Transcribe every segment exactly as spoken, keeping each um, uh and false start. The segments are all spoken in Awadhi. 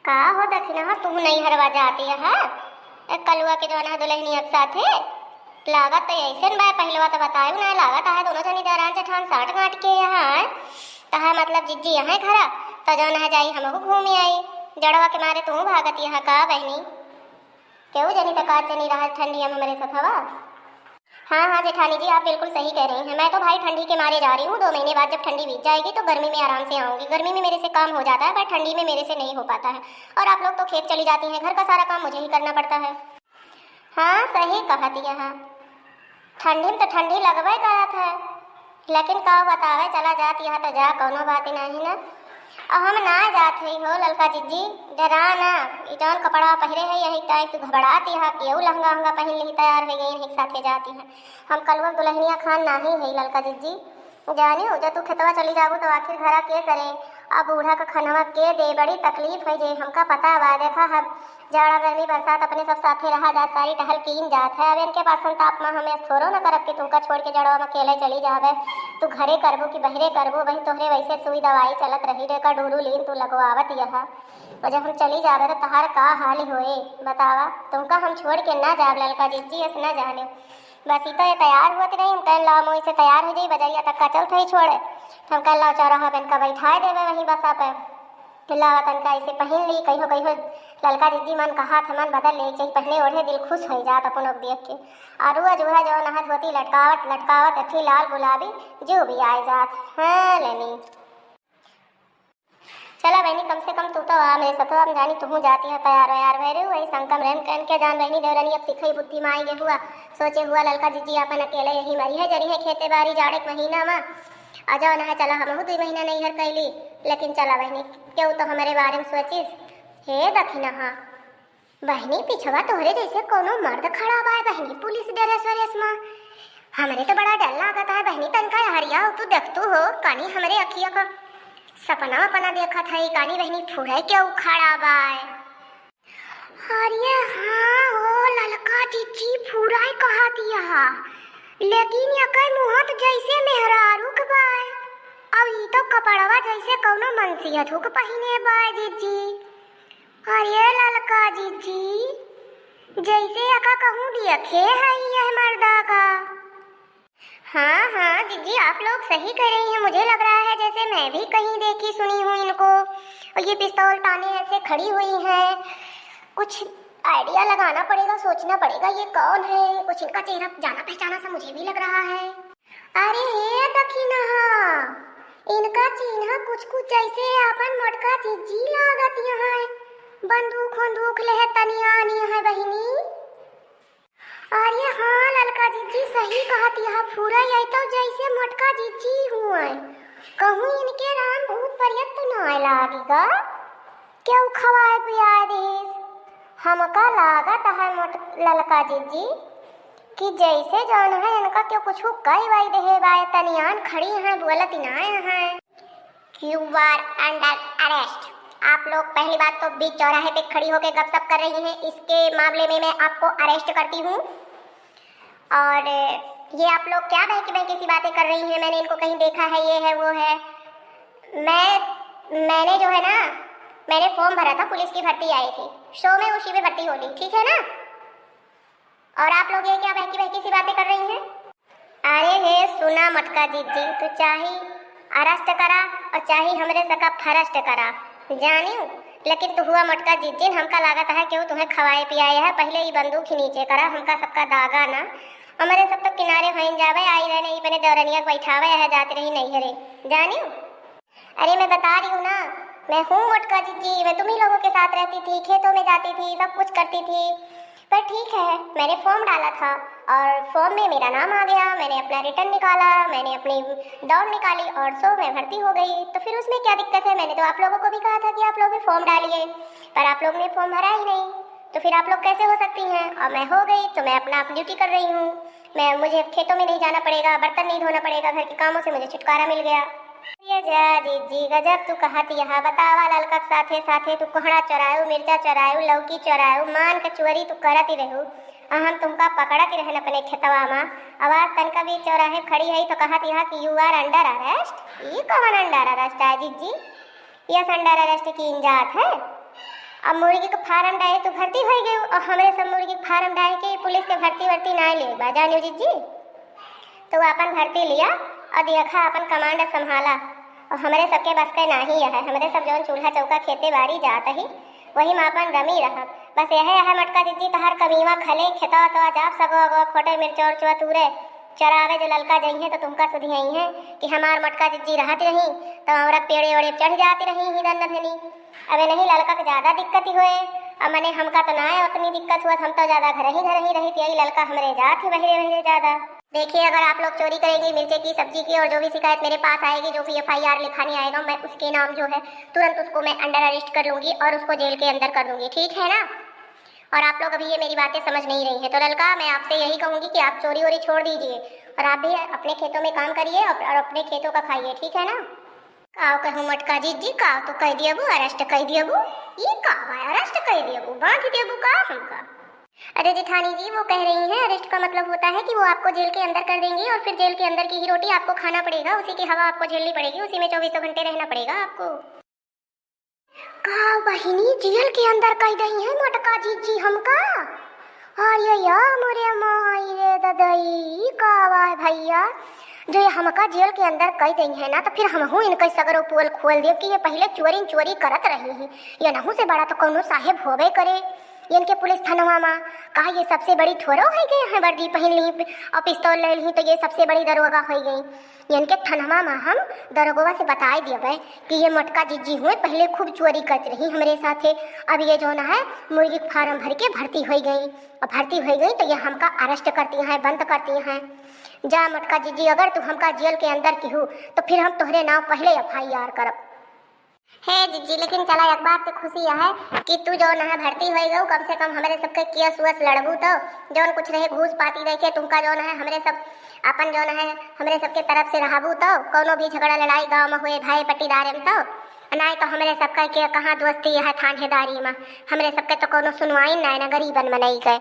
का हो दखिनहा, तू नैहरवा जाती है? ए कलुआ के जौन है दुलहनिया के साथे? लागत तो ऐसे न बा, पहिलवा तो बतायू ना, लागत है दोनों जनी देवरान जेठान साठ गांठ के यहाँ है। तो है मतलब जिज्जी यहाँ घरा, तो जौन है जाई हमहू घूमी आई। जड़वा के मारे तू भागत यहाँ का बहनी? केहू जनी तो का जनी रहा ठंडिया में हमरे सथवा। हाँ, हाँ जेठानी जी, आप बिल्कुल सही कह रही हैं। मैं तो भाई ठंडी के मारे जा रही हूँ। दो महीने बाद जब ठंडी बीत जाएगी तो गर्मी में आराम से आऊँगी। गर्मी में मेरे से काम हो जाता है, पर ठंडी में मेरे से नहीं हो पाता है। और आप लोग तो खेत चली जाती हैं, घर का सारा काम मुझे ही करना पड़ता है। हाँ, सही कहत यह। ठंडी में तो ठंडी लगबे करत है, लेकिन का बतावे, चला जात यह तो जा, कौनो बात नहीं ना। अब हम ना जात हई हो ललका जिज्जी, डरा ना। ई जौन कपड़ा पहिरे है यही टाइप तू घबरात यह, केहू लहंगा उहंगा पहिन लिही तैयार हो गई, यही साथे जाती है। हम कलुआ दुलहनिया खान नाही है ललका जिज्जी। जानियो, जब तू खेतवा चली जाबू तो आखिर घरा के करे? अब बूढ़ा का खनवा के दे? बड़ी तकलीफ है जे, हमका पता बा। देखा, हम जाड़ा गर्मी बरसात अपने सब साथे रहा जात, सारी टहल कीन जात है। अब इनके पासन ताप में हमें थोड़ो न करब कि तुमका छोड़ के जड़वा में अकेले चली जावे। तू घरे करबू कि बहरे करबू, वही तोहरे वैसे सुई दवाई चलत रही रे का डूरू लीन तू लगवावत यह। और जब हम चली जावे तो तहार का हाल होए बतावा? तुमका हम छोड़ के ना जाब ललका जिज्जी, अस ना जाने। बस ई तो ये तैयार हुआ थी नहीं, हम कहन लाओ मोई से तैयार हो जाई, बजरिया तक का चलत ही छोड़े। हम कहन लाओ चौराहा पे इनका बैठाए देवे वहीं बसा पे। तो लावा तनका ऐसे पहिन ली, कहियो कहियो ललका जिज्जी मन कहा थे मन बदल ले, चाहे पहने ओढ़े दिल खुश हो जात अपन लोग देख के। और रोज उहे जौन है धोती लटकावत लटकावत अथी लाल गुलाबी जो भी आए जात। हाँ लेनी। चला बहनी, कम से कम तू तो आ मेरे साथ, हम जानी तुहूँ जाती है तैयार वैयार भय रहू, वही संकम रहन कहन के जान बहनी देवरनी अब सिखई बुद्धि में आई गए हुआ, सोचे हुआ ललका जिज्जी अपन अकेले यही मरी है जरी है खेते बारी जाड़े के महीना में। आ जाओ ना, चला हमहू दुई महीना नैहर कैली, लेकिन चला बहनी, केहू तो हमारे बारे में सोचिस। हे दखिनहा, बहनी, पिछवा तोहरे जैसे कौनो मर्द खड़ा बा बहनी, पुलिस ड्रेस व्रेस में। हमरे तो बड़ा डर लागत है बहनी, तनका हरिया हो तू देखतू हो, कानी हमरे अखिया का सपना वपना देखत है, कानी बहनी फुरे केहू खड़ा बा। अरे हाँ हो ललका जिज्जी, फुरे कहा दिया, लेकिन एकर मुँह तो जैसे मेहरारू के बा, और ई तो कपड़वा जैसे कौनो मनसियत हुक पहिने बा जिज्जी। अरे ललका जिज्जी, जैसे एका कहूँ देखे है यह मर्दा का। हाँ, हाँ, जिज्जी, आप लोग सही कह रही हैं। मुझे लग रहा है जैसे मैं भी कहीं देखी सुनी हूँ इनको। और ये पिस्तौल ताने ऐसे खड़ी हुई हैं। कुछ आइडिया लगाना पड़ेगा, सोचना पड़ेगा, ये कौन है? कुछ इनका चेहरा जाना पहचाना सा मुझे भी लग रहा है। अरे हे दखिनहा, इनका चिन्हा कुछ कुछ जैसे अपन मोटका जिज्जी लागत यहाँ। बंदूक वंदूक लेहे तनिया आनी है बहिनी। अरे हाँ ललका जिज्जी, सही कहत यहाँ, फुरा ये तो जैसे मोटका जिज्जी हुए। कहूँ इनके राम भूत प्रेत तो ना लागेगा? केहू खवाए पियाए देस? हमका लागत है मोट ललका जिज्जी कि जैसे जौन है इनका केहू कुछ कई वाई देहे बाय, तनियान खड़ी हैं, बोलत नाय हैं। You are under arrest। आप लोग पहली बात तो बीच चौराहे पे खड़ी होकर गपशप कर रही हैं, इसके मामले में मैं आपको अरेस्ट करती हूँ। और ये आप लोग क्या बहकी बहकी सी बातें कर रही हैं? मैंने इनको कहीं देखा है, ये है वो है। मैं मैंने जो है ना, मैंने फॉर्म भरा था, पुलिस की भर्ती आई थी, सो मैं उसी में भर्ती हो गई, ठीक है ना? और आप लोग ये क्या बहकी बहकी सी बातें कर रही हैं? अरे हे सुना मोटका जिज्जी, तू चाही अरेस्ट करा और चाही हमरे सका फरस्ट करा, जानियो। लेकिन तू हुआ मोटका जिज्जी, हमका लागत है केहू तुम्हें खवाए पियाए है। पहले ही बंदूक ही नीचे करा, हमका सबका दागा ना, हमरे सब तो किनारे होइन जावे। आई रहने ही अपने देवरनिया के बैठावे है, जाती रही नैहरे, जानियो। अरे मैं बता रही हूँ ना, मैं हूँ मोटका जिज्जी, मैं तुम ही लोगों के साथ रहती थी, खेतों में जाती थी, सब कुछ करती थी। पर ठीक है, मैंने फॉर्म डाला था और फॉर्म में मेरा नाम आ गया, मैंने अपना रिटर्न निकाला, मैंने अपनी दौड़ निकाली और सो मैं भर्ती हो गई। तो फिर उसमें क्या दिक्कत है? मैंने तो आप लोगों को भी कहा था कि आप लोग भी फॉर्म डालिए, पर आप लोग ने फॉर्म भरा ही नहीं। तो फिर आप लोग कैसे हो सकती हैं? और मैं हो गई तो मैं अपना, अपनी ड्यूटी कर रही हूँ। मैं, मुझे खेतों में नहीं जाना पड़ेगा, बर्तन नहीं धोना पड़ेगा, घर के कामों से मुझे छुटकारा मिल गया। ये जा जिज्जी, गजब तू कहत यहाँ। बतावा, ललका के साथे साथे तू कोहड़ा चोरायू, मिर्चा चोरायू, लौकी चोरायू, मान के चोरी तू करत ही रहू। आ हम तुमका पकड़त ही रहन अपने खेतवा मा। आवाज तनका भी चौराहे खड़ी है तो कहत यहाँ कि you are under arrest। ई कवन under arrest है जिज्जी? Yes, under arrest कीन जात है। अब मुर्गी के फार्म डारे तू भर्ती होइ गयू, और हमरे सब मुर्गी के फार्म डारे के पुलिस के भर्ती वर्ती नाहीं लेबा, जानियो जिज्जी। तो आपन भर्ती लिया और देखा, आपन कमांड संभाला। और हमरे सबके बस के नाहीं है, हमरे सब जौन चूल्हा चौका खेते बारी जात ही, वही में आपन रमी रहब। बस यह है मोटका जिज्जी, तोहार कमीवा खले खेतवा तो जाब सगो अगो खोटे मिर्चा उर्चा तूरे चरावे जो ललका जइहें तो तुमका सुधियइहें कि हमार मोटका जिज्जी रहत रही तो हमरा पेड़े ओड़े चढ़ जात रही ही दन धनी। अबे नहीं, ललका के ज्यादा दिक्कत ही होए। अब मने हमका तो ना है उतनी दिक्कत हुआ, हम तो ज्यादा घर ही घर ही रही थी, यही ललका हमरे जात ही बहिरे बहिरे ज्यादा। देखिए, अगर आप लोग चोरी करेंगी मिर्चे की, सब्जी की और जो भी शिकायत मेरे पास आएगी, जो भी एफ आई आर लिखाने आएगा, मैं उसके नाम जो है तुरंत उसको मैं अंडर अरेस्ट कर लूंगी और उसको जेल के अंदर कर दूंगी, ठीक है ना? और आप लोग अभी ये मेरी बातें समझ नहीं रही हैं, तो ललका मैं आपसे यही कहूंगी कि आप चोरी वोरी छोड़ दीजिए और आप भी अपने खेतों में काम करिए और, और अपने खेतों का खाइए, ठीक है ना? काव कहूँ मोटका जिज्जी, काव तो कह दियबू, अरेस्ट कह दियबू। ई का बा, अरेस्ट कह दियबू, बांध दियबू का हमका? अरे जेठानी जी, वो कह रही हैं, अरेस्ट का मतलब होता है कि वो आपको जेल के अंदर कर देंगी और फिर जेल के अंदर की ही रोटी आपको खाना पड़ेगा, उसी की हवा आपको झेलनी पड़ेगी, उसी में चौबीसों घंटे रहना पड़ेगा आपको। का बहिनी, जेल के अंदर कह दई है मोटका जिज्जी हमका? अरे या मोरे माई रे ददई, ई का बा भैया? जो ये हमका जेल के अंदर कह दई है ना, तो फिर हमहू इनके सगरो पोल खोल देब कि ये पहिले चोरी चोरी करत रही ही। ये नहू से बड़ा तो कौनो साहेब होबे करे। इनके पुलिस थनवा मा का ये सबसे बड़ी थोड़ो होइ गए हैं, वर्दी पहिन ली और पिस्तौल ले ली तो ये सबसे बड़ी दरोगा होइ गई। इनके थनवा मा हम दरोगवा से बताए दियबे कि ये मोटका जिज्जी हुए, पहिले खूब चोरी करत रही हमरे साथे। अब ये जौन है मुर्गी के फार्म भर के भर्ती होइ गई। अब भर्ती होइ गई तो ये हमका अरेस्ट करती हैं, बंद करती हैं। जा मोटका जिज्जी, अगर तू हमका जेल के अंदर किहू तो फिर हम तोहरे नाव पहिले एफ आई आर करब। हे जिज्जी, लेकिन चला एक बात के खुशी यह है कि तू जौन है भर्ती होइ गऊ, कम से कम हमरे सबके केस वेस लड़बू तो जौन कुछ रहे घूस पाती दे के तुमका जौन है हमरे सब अपन जौन है हमरे सबके तरफ से रहबू तो कौनो भी झगड़ा लड़ाई गाँव में हुए भाई पट्टीदारे में तो नाहीं तो हमरे सबका के कहाँ दोस्ती है थानेदारी में, हमरे सबके तो कौनो सुनवाई नाहीं ना गरीबन मनई के।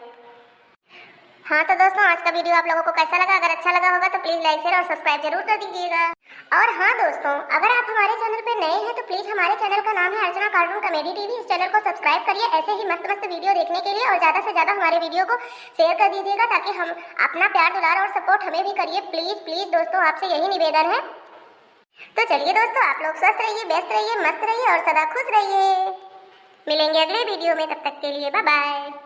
हाँ तो दोस्तों, आज का वीडियो आप लोगों को कैसा लगा? अगर अच्छा लगा होगा तो प्लीज लाइक, शेयर और सब्सक्राइब जरूर कर दीजिएगा। और हाँ दोस्तों, अगर आप हमारे चैनल पे नए हैं तो प्लीज हमारे चैनल का नाम है अर्चना कार्टून कॉमेडी टीवी। इस चैनल को सब्सक्राइब करिए ऐसे ही मस्त मस्त वीडियो देखने के लिए और ज्यादा से ज्यादा हमारे वीडियो को शेयर कर दीजिएगा ताकि हम अपना प्यार दुलार और सपोर्ट हमें भी करिए। प्लीज प्लीज दोस्तों, आपसे यही निवेदन है। तो चलिए दोस्तों, आप लोग स्वस्थ रहिए, व्यस्त रहिए, मस्त रहिए और सदा खुश रहिए। मिलेंगे अगले वीडियो में, तब तक के लिए बाय बाय।